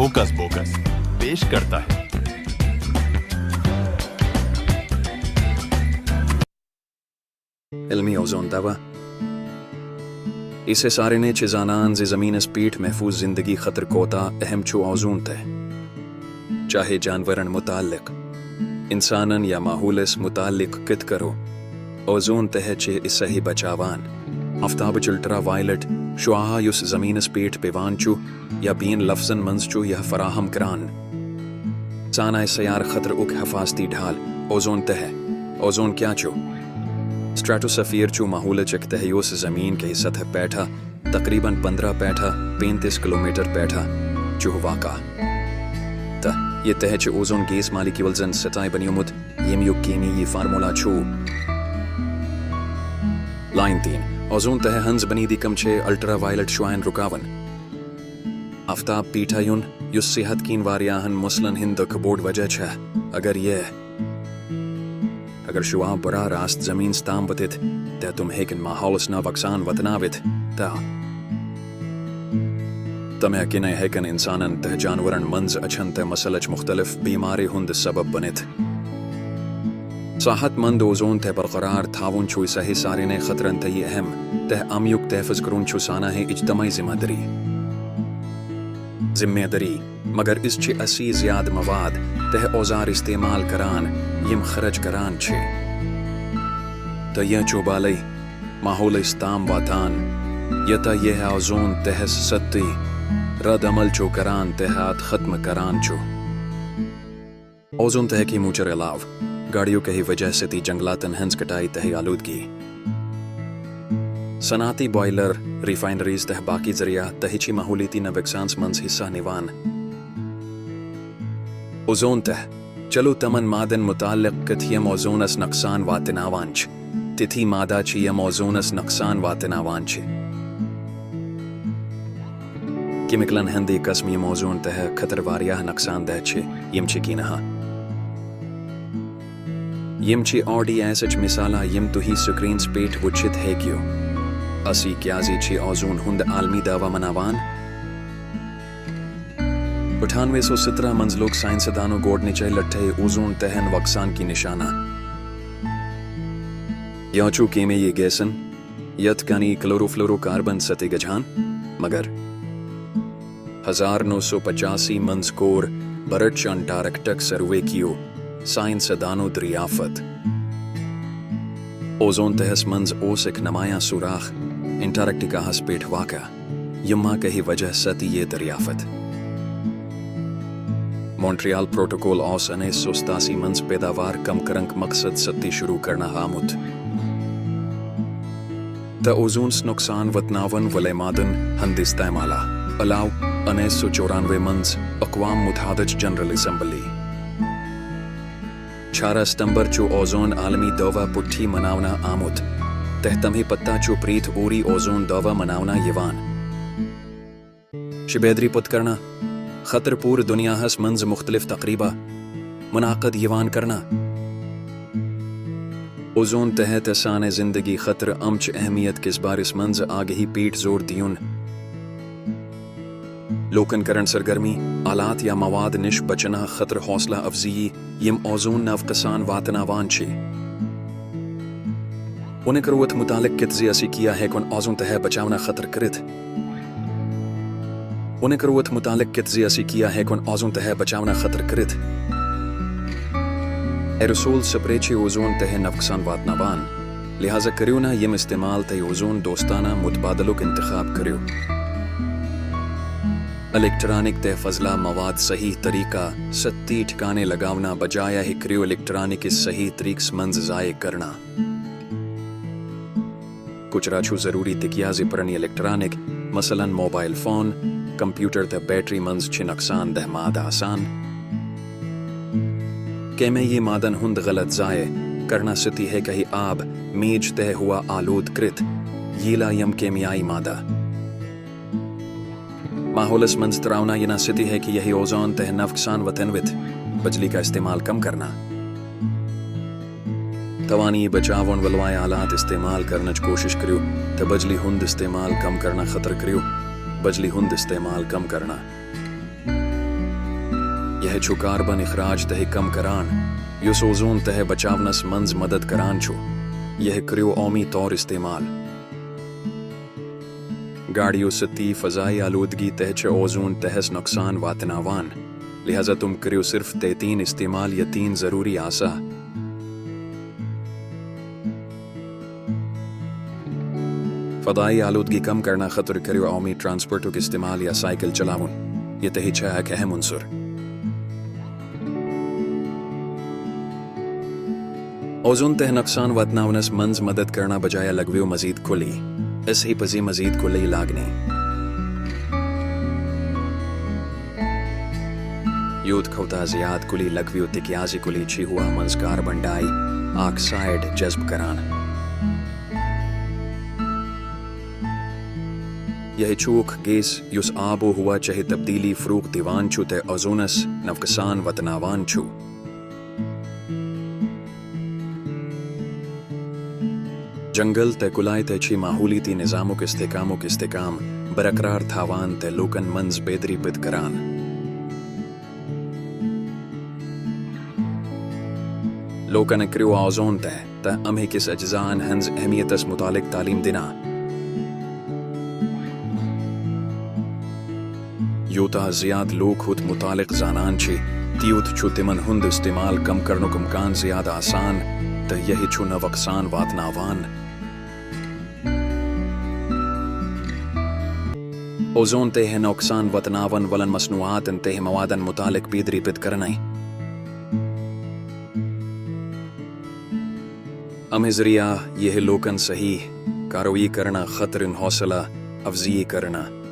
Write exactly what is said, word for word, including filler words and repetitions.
Hoax پوکس پیش کرتا ہے۔ علمی اوزون دوا۔ اسہِ سارنٕے چھِ زانان زِ زمینس پیٹھ محفوظ زندگی خٲطرٕ کوتاہ اہم چھُ اوزون تہہ۔ چاہے جانورن متعلق، انسانن یا ماحولس متعلق کتھ کرو، اوزون تہہ چھِ اسہِ بچاوان۔ آفتابٕچ الٹرا وائلٹ شعاع یُس زمینس پیٹھ پیوان چھُ یا بیٚین لفظن منٛز چھُ یہِ فراہم کران۔ سانہِ سیارٕ خٲطرٕ اکھ حفاظتی ڈھال، اوزون تہہ۔ اوزون کیا چھُ؟ اسٹریٹوسفیر چھُ ماحولٕچ اکھ تہہ یُس زمین کہِ سطح پیٹھ تقریباً پندرہ پیٹھ پینتیس کلومیٹر پیٹھ چھُ واقع۔ تہٕ یہِ تہہ چھُ اوزون گیس مالیکیولزن سۭتۍ بنیومُت، ییٚمیُک کیمیٲیی فارمولا چھُ۔ لائن تین، اوزون تہہ ہٕنٛز بنیٲدی کٲم چھِ الٹرا وائلٹ شعاعن رُکاوٕنۍ۔ آفتاب پیٹھ یُن، یُس صحت کِنۍ واریاہن مسلن ہُنٛد اکھ بوٚڑ وجہ چھُ۔ اگر یہِ، اگر شعاع براہ راست زمینس تام وٲتِتھ، تہٕ تِم ہیٚکن ماحولس نۄقصان واتنٲوِتھ، تہٕ تمہِ کِنۍ ہیٚکن انسانن تہٕ جانورن منٛز اچھن تہٕ مسلٕچ مختلف بیمارِ ہُنٛد سبب بٔنِتھ۔ صحت مند اوزون تہہ برقرار تھاوُن چھُ اسہِ سارنٕے خٲطرٕ انتہٲئی اہم، تہٕ امیُک تحفظ کرُن چھُ سانہِ اجتماعی ذمہ دٲری۔ ذمہ دٲری، مگر أسۍ چھِ اسی زیادٕ مواد تہٕ اوزار استعمال کران، یِم خرٕچ کران چھِ۔ تہٕ یہِ چھُ بالٲیی ماحولس تام واتان، یوٚتام یہِ اوزون تہس سۭتۍ رد عمل چھُ کران تہٕ اتھ ختم کران چھُ۔ اوزون تہہ کہِ مۄچر علاوٕ، گاڑیو کہِ وجہ سۭتۍ جنگلاتن ہٕنٛز کٹائی تہٕ آلودگی، صنعتی بوائلر، ریفائنریز تہٕ باقی ذریعہ تہٕ چھِ ماحولیٲتی نۄقصانس منٛز حصہٕ نِوان۔ اوزون تہہ، چلو تِمن مادن متعلق کتھ یِم اوزونس نۄقصان واتناوان چھِ۔ تِتھۍ مادٕ چھِ یِم اوزونس نۄقصان واتناوان چھِ۔ کیمیکلن ہٕنٛدۍ قٕسم یِم اوزون تہہ خٲطرٕ واریاہ نۄقصان دہ چھِ، یِم چھِ کینٛہہ۔ یِم چھِ آر ڈی ایسٕچ مثالہٕ یِم تُہۍ سکرینس پیٹھ وٕچھِتھ ہیٚکِو۔ أسۍ کیازِ چھِ اوزون ہُنٛد عالمی دعویٰ مناوان؟ اٹھانوے سو سترہ منٛز لوٚگ سائنسدانو گۄڈٕنِچہِ لٹہِ اوزون تہن نۄقصان کہِ نشانہٕ۔ یہِ چھُ کیمیٲیی گیسن، یتھ کٔنۍ کلوروفلوروکاربن سۭتۍ گژھان، مگر ہزار نو سو پچاسی منٛز کوٚر برٹش انٹارکٹک سروے کیو سائنسدانو دریافت۔ اوزون تہس منٛز اوس اکھ نمایاں سوراخ انٹارکٹیکاہس پیٹھ واقع، ییٚمہِ کہِ وجہ سۭتۍ یہِ دریافت۔ مونٹریال پروٹوکول اوس انیس سو ستاسی منٛز پیداوار کم کرنک مقصد سۭتۍ شروع کرنہٕ آمُت۔ تہٕ اوزونس نۄقصان واتناون وٲلۍ مادن ہٕنٛدِ استعمال علاوٕ انیس سو چورانوے منٛز اقوام متحدٕچ جنرل اسمبلی۔ اٹھارہ ستمبر چھُ اوزون عالمی دعویٰ پٲٹھۍ مناونہٕ آمُت، تہٕ تمہِ پتہٕ چھُ پرٛٮ۪تھ ؤری اوزون دعویٰ مناونہٕ یِوان۔ شبیدری پوٚت کرنہٕ خٲطرٕ پوٗرٕ دُنیاہس منٛز مختلف تقریبہٕ منعقد یِوان کرنہٕ۔ اوزون تہہ تہٕ سانہِ زندگی خٲطرٕ امچہِ اہمیت کِس بارس منٛز آگہی پیٹھ زور دیُن۔ لوٗکن کرن سرگرمی، آلات یا مواد نِش بچنہٕ خٲطرٕ حوصلہٕ افزٲیی، یِم اوزون نۄقصان واتناوان چھِ۔ اونک روت متعلق کتھ زِ أسۍ کیا ہیٚکون اوزون تہہ بچاونہٕ خٲطرٕ کٔرِتھ؟ اونک روت متعلق کتھ زِ أسۍ کیا ہیٚکون اوزون تہہ بچاونہٕ خٲطرٕ کٔرِتھ؟ ایروسول سپرے چھِ اوزون تہہ نۄقصان واتناوان، لہذا کٔرِو نہٕ یِم استعمال تہٕ اوزون دوستانہٕ متبادلُک انتخاب کٔرِو۔ الیکٹرانک تہٕ فضلہ مواد صحیح طریقہٕ سۭتۍ ٹھکانہٕ لگاونہٕ بجایہ ہیٚکِو الیکٹرانک کِس صحیح طریقس منٛز ضائع کرنہٕ۔ کچرٕ چھُ ضروری تِکیازِ پرٲنۍ الیکٹرانک، مثلاً موبائل فون، کمپیوٹر تہٕ بیٹری منٛز چھِ نۄقصان دہ مادٕ آسان۔ کیمیٲیی مادن ہُنٛد غلط ضائع کرنہٕ سۭتۍ ہیٚکہِ آب، میج تہٕ ہوا آلود کٔرِتھ، ییٚلہِ یِم کیمیٲیی مادٕ ماحولس منٛز ترٛاونہٕ یِنہٕ سۭتۍ ہیٚکہِ یہِ اوزون تہہ نۄقصان واتنٲوِتھ۔ بجلی کا استعمال کم کرنہٕ۔ توانٲیی بچاون وٲلۍ آلات استعمال کرنٕچ کوٗشش کٔرِو تہٕ بجلی ہُنٛد استعمال کم کرنہٕ خٲطرٕ کٔرِو بجلی ہُنٛد استعمال کم کرنہٕ۔ یہِ چھُ کاربن اخراج تہِ کم کران، یُس اوزون تہِ بچاونس منٛز مدد کران چھُ۔ یہِ کٔرِو عٲمی طور استعمال۔ گاڑیو سۭتۍ فضائی آلودگی تہِ چھِ اوزون تہِ نۄقصان واتناوان، لہذا تِم کٔرِو صرف تیتین استعمال ییتین ضروری آسہِ۔ فضائی آلودگی کم کرنہٕ خٲطرٕ کٔرِو عٲمی ٹرانسپورٹُک استعمال یا سائیکل چلاوُن۔ یہِ تہِ چھُ اکھ اہم عنصر۔ اوزون تہِ نۄقصان واتناونس منٛز مدد کرنہٕ بجایہِ لگٲوِو مزید کُلۍ۔ اسہِ پزِ مزید کُلۍ لاگٕنۍ۔ یوٗت کھۄتہٕ زیادٕ کُلۍ لگٲوِو، تِکیازِ کُلۍ چھِ ہوا منٛز کاربن ڈائی آکسائیڈ جذب کران۔ یہِ چھُ اکھ گیس یُس آب و ہوا چہِ تبدیلی فروغ دِوان چھُ تہٕ اوزونس نۄقصان واتناوان چھُ۔ جنگل تہٕ کُلۍ تہِ چھِ ماحولیٲتی نظامُک استحکامُک استحکام برقرار تھاوان تہٕ لوٗکن منٛز بیدٲری پٲدٕ کران۔ لوٗکن کٔرِو اوزون تہِ تہٕ امہِ کِس اجزاہن ہٕنٛز اہمیتس مُتعلق تعلیٖم دِنہٕ۔ یوٗتاہ زیادٕ لوٗکھ ہُتھ مُتعلق زانان چھِ، تیوٗت چھُ تِمن ہُنٛد استعمال کم کرنُک امکان زیادٕ آسان، تہٕ یہِ چھُ نۄقصان واتناوان۔ اوزون تہِ نۄقصان واتناون والٮ۪ن مصنوعاتن تہٕ موادن مُتعلق بیدٲری پٲدٕ کرنہٕ۔ امہِ ذٔریعہٕ یِیہِ لوٗکن صحیح کاروٲیی کرنہٕ خٲطرٕ حوصلہٕ افزٲیی کرنہٕ۔